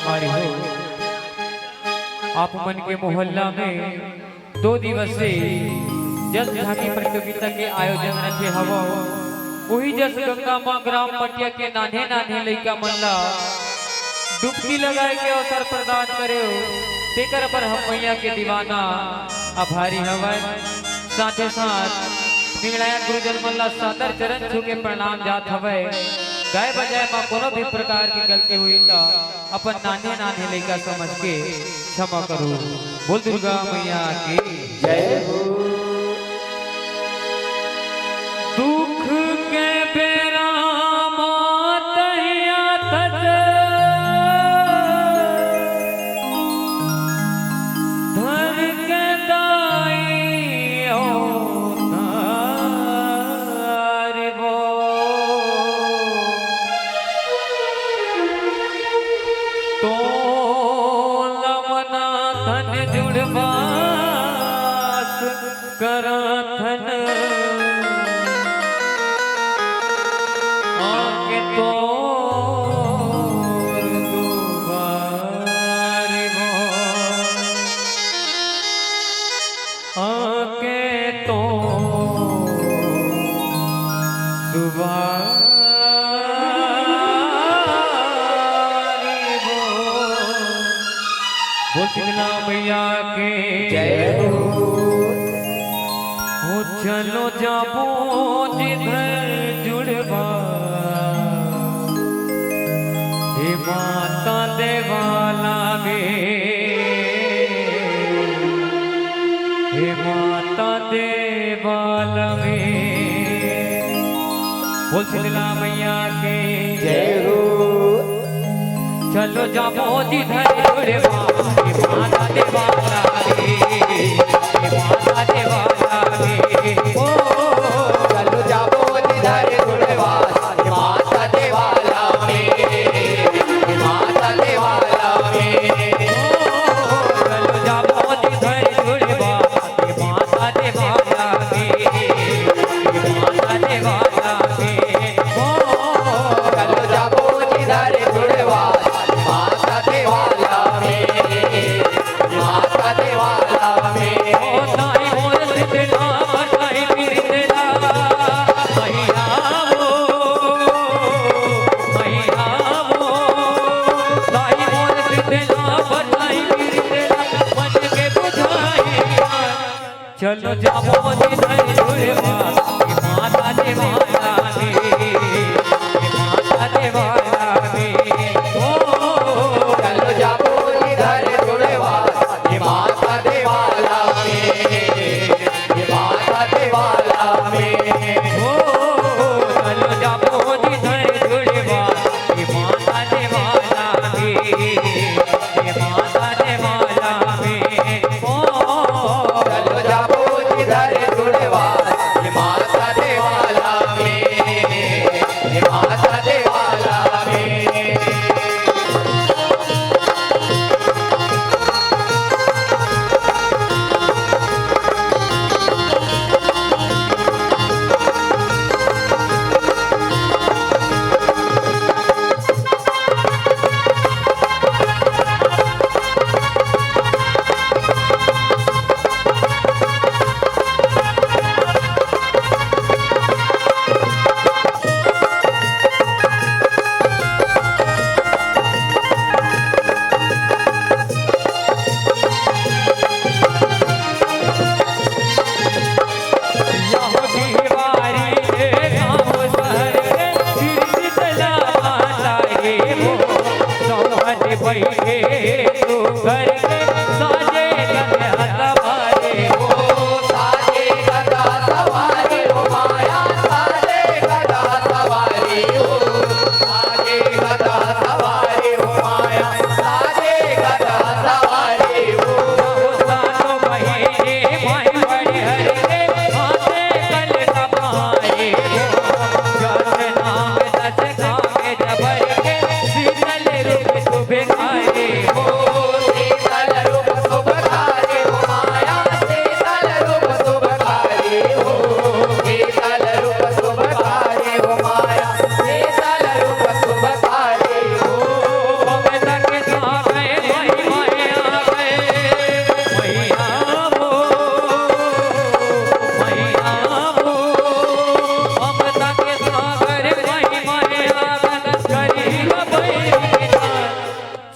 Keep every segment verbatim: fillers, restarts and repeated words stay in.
अरे हो, आप मन के मोहल्ला में दो दिवसीय जस झांकी प्रतियोगिता के आयोजन रखे हवव। उही जस गंगा मां ग्राम मटिया के नान्हे नान्हे लइका मन ला डुबकी लगाए के अवसर प्रदान करे हो, तेकर बर हम मैया के दीवाना आभारी हवय। साथे साथ निंगड़ाया गुरुजन मन ला सादर चरण छू के प्रणाम जात हवय। गाय बजाए म कोनो भी प्रकार के गलती हुई त अपन नान्हे नान्हे लइका समझ के क्षमा करू। बोल दुर्गा मैया की जय हो। दुख के बेरा मातहिया तज धर के दाई हो तारबो। तोला मनाथन जुड़वास कराथन आके तोर दुआरी वो। आके तो दुआरी वो। बोल शीतला मैया के जय हो। हो चलो जाबो जिधर जुड़वा। हे माता देवाला में, हे माता देवाला में। बोल शीतला मैया के जय हो। चलो जाबो जिधर जुड़वा, हे माता देवाला में, हे माता देवाला में। ओ, चलो जाबो जिधर जुड़वा, हे माता देवाला में, हे माता देवाला में। ओ, चलो जाबो जिधर जुड़वा, हे माता देवाला में, हे माता देवाला में। ओ, चलो जाबो जिधर जुड़वा, माता देवाला में।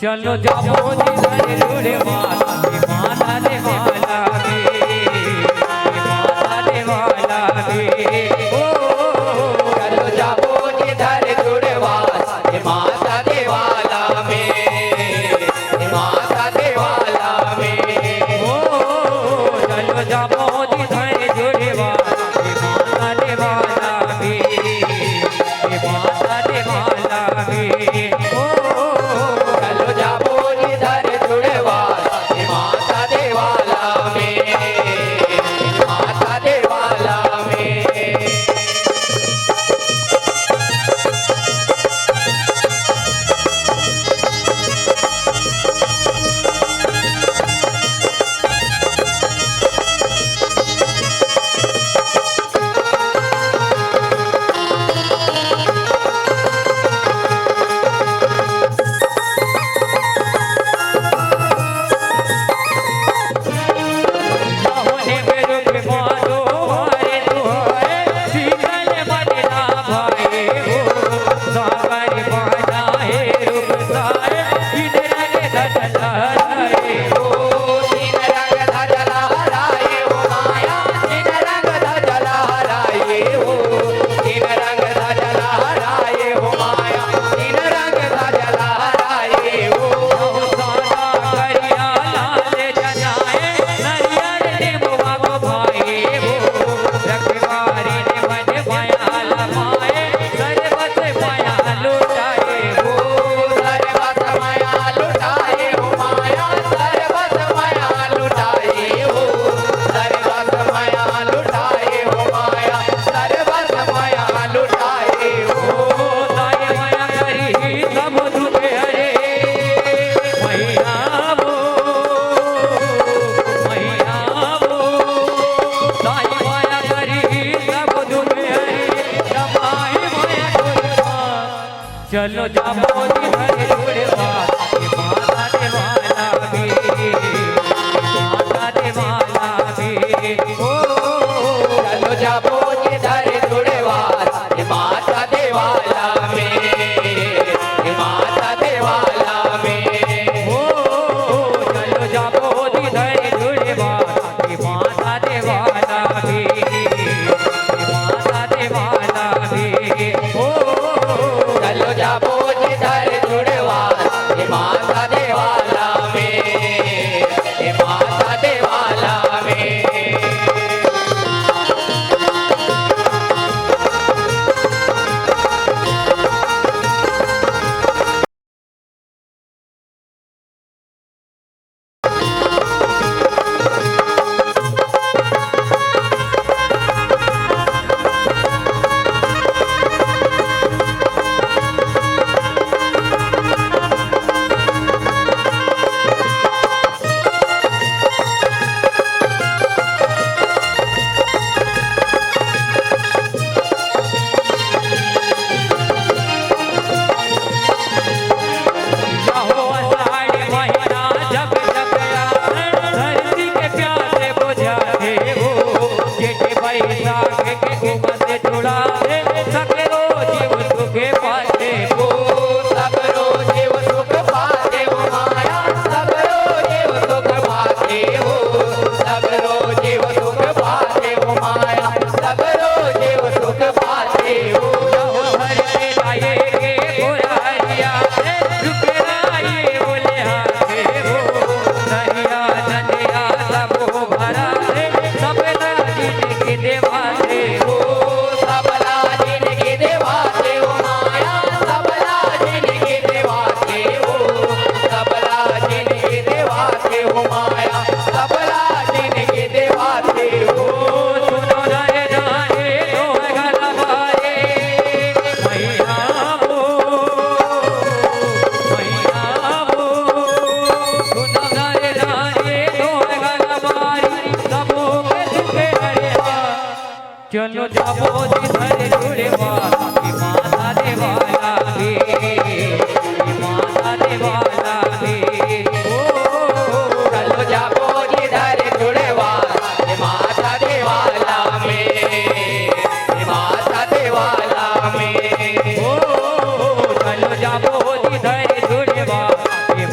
चलो जाबो जी धरे जुड़वा, ए माता देवाला में, ए माता देवाला में, ओ। चलो जाबो जी धरे जुड़वा, ए माता देवाला में, ए माता देवाला में, ओ। चलो जाबो जी धरे जुड़वा, ए माता देवाला में, ए माता देवाला में, ओ। चलो जाबो जी धरे जुड़वा, ए माता देवाला में, ए माता देवाला में। चलो जाबो जी धरे जुड़वा, ए माता देवाला में, ए माता देवाला में, ओ। चलो जाबो जी धरे जुड़वा, ए माता देवाला में, ए माता देवाला में, ओ। चलो जाबो जी धरे जुड़वा, ए माता देवाला में, ए माता देवाला में, ओ। चलो जाबो जी धरे जुड़वा, ए माता देवाला में, ए माता देवाला में। चलो जाबो जी धरे जुड़वा, ए माता देवाला में, ए माता देवाला में, ओ। चलो जाबो जी धरे जुड़वा, ए माता देवाला में, ए माता देवाला में, ओ। चलो जाबो जी धरे जुड़वा, ए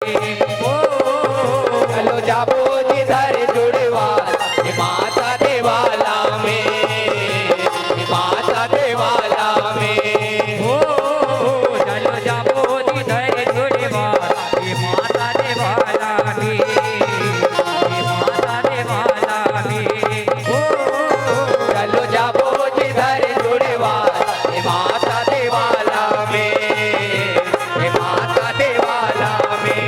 ओ, चलो जाबो जिधर जुड़वा, हे माता देवाला में, हे माता देवाला में। ओ, चलो जाबो जिधर जुड़वा, हे माता देवाला में, हे माता देवाला में। ओ, चलो जाबो जिधर जुड़वा, हे माता देवाला में, हे माता देवाला में।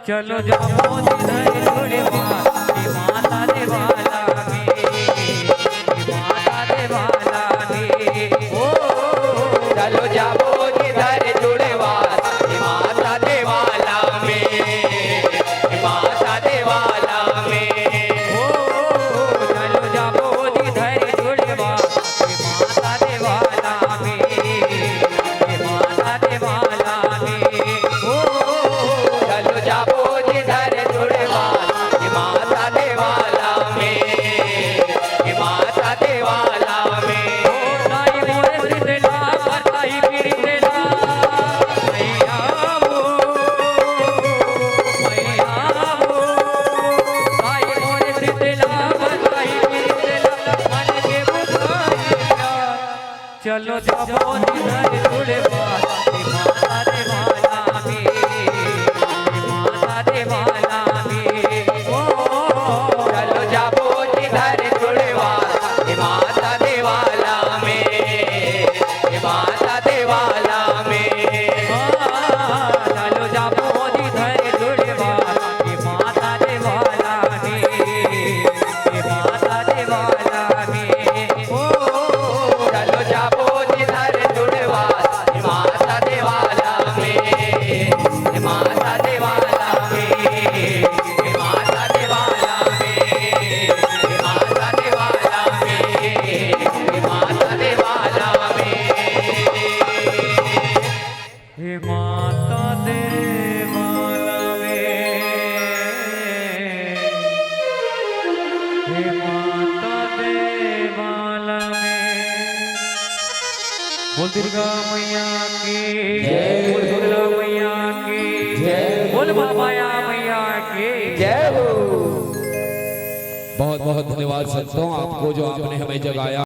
चलो जाबो जिधर जुड़वा, हे माता देवाला में, हे माता देवाला में। ओ, चलो जाबो जिधर जुड़वा, हे माता देवाला में, हे माता देवाला में। ओ, चलो जाबो जिधर जुड़वा, हे माता देवाला में, हे माता देवाला में। ओ, चलो जाबो जिधर जुड़वा, हे माता देवाला में, हे माता देवाला में। ओ, साई मोरे शीतला, साई शीतला, मैया वो, मैया वो, साई मोरे शीतला, साई शीतला, मन के बुझाइया। चलो जाबो जिधर जुड़वा, हे माता देवाला में, हे माता देवाला में। ओ, चलो जाबो जिधर जुड़वा, हे माता देवाला में, हे माता देवाला में। ओ, चलो जाबो जिधर जुड़वा, हे माता देवाला में, हे माता देवाला में। ओ, चलो जाबो जिधर जुड़वा, हे माता देवाला में, हे माता देवाला में, हे माता देवाला में, हे माता देवाला में, हे माता देवाला में। हे माता देवाला में, हे माता देवाला में। बोल दुर्गा मैया की, जय। बोल दुर्गा मैया की, जय। बोल महामाया मैया की। जय हो। बहुत बहुत धन्यवाद संतों, आपको जो आपने हमें जगाया।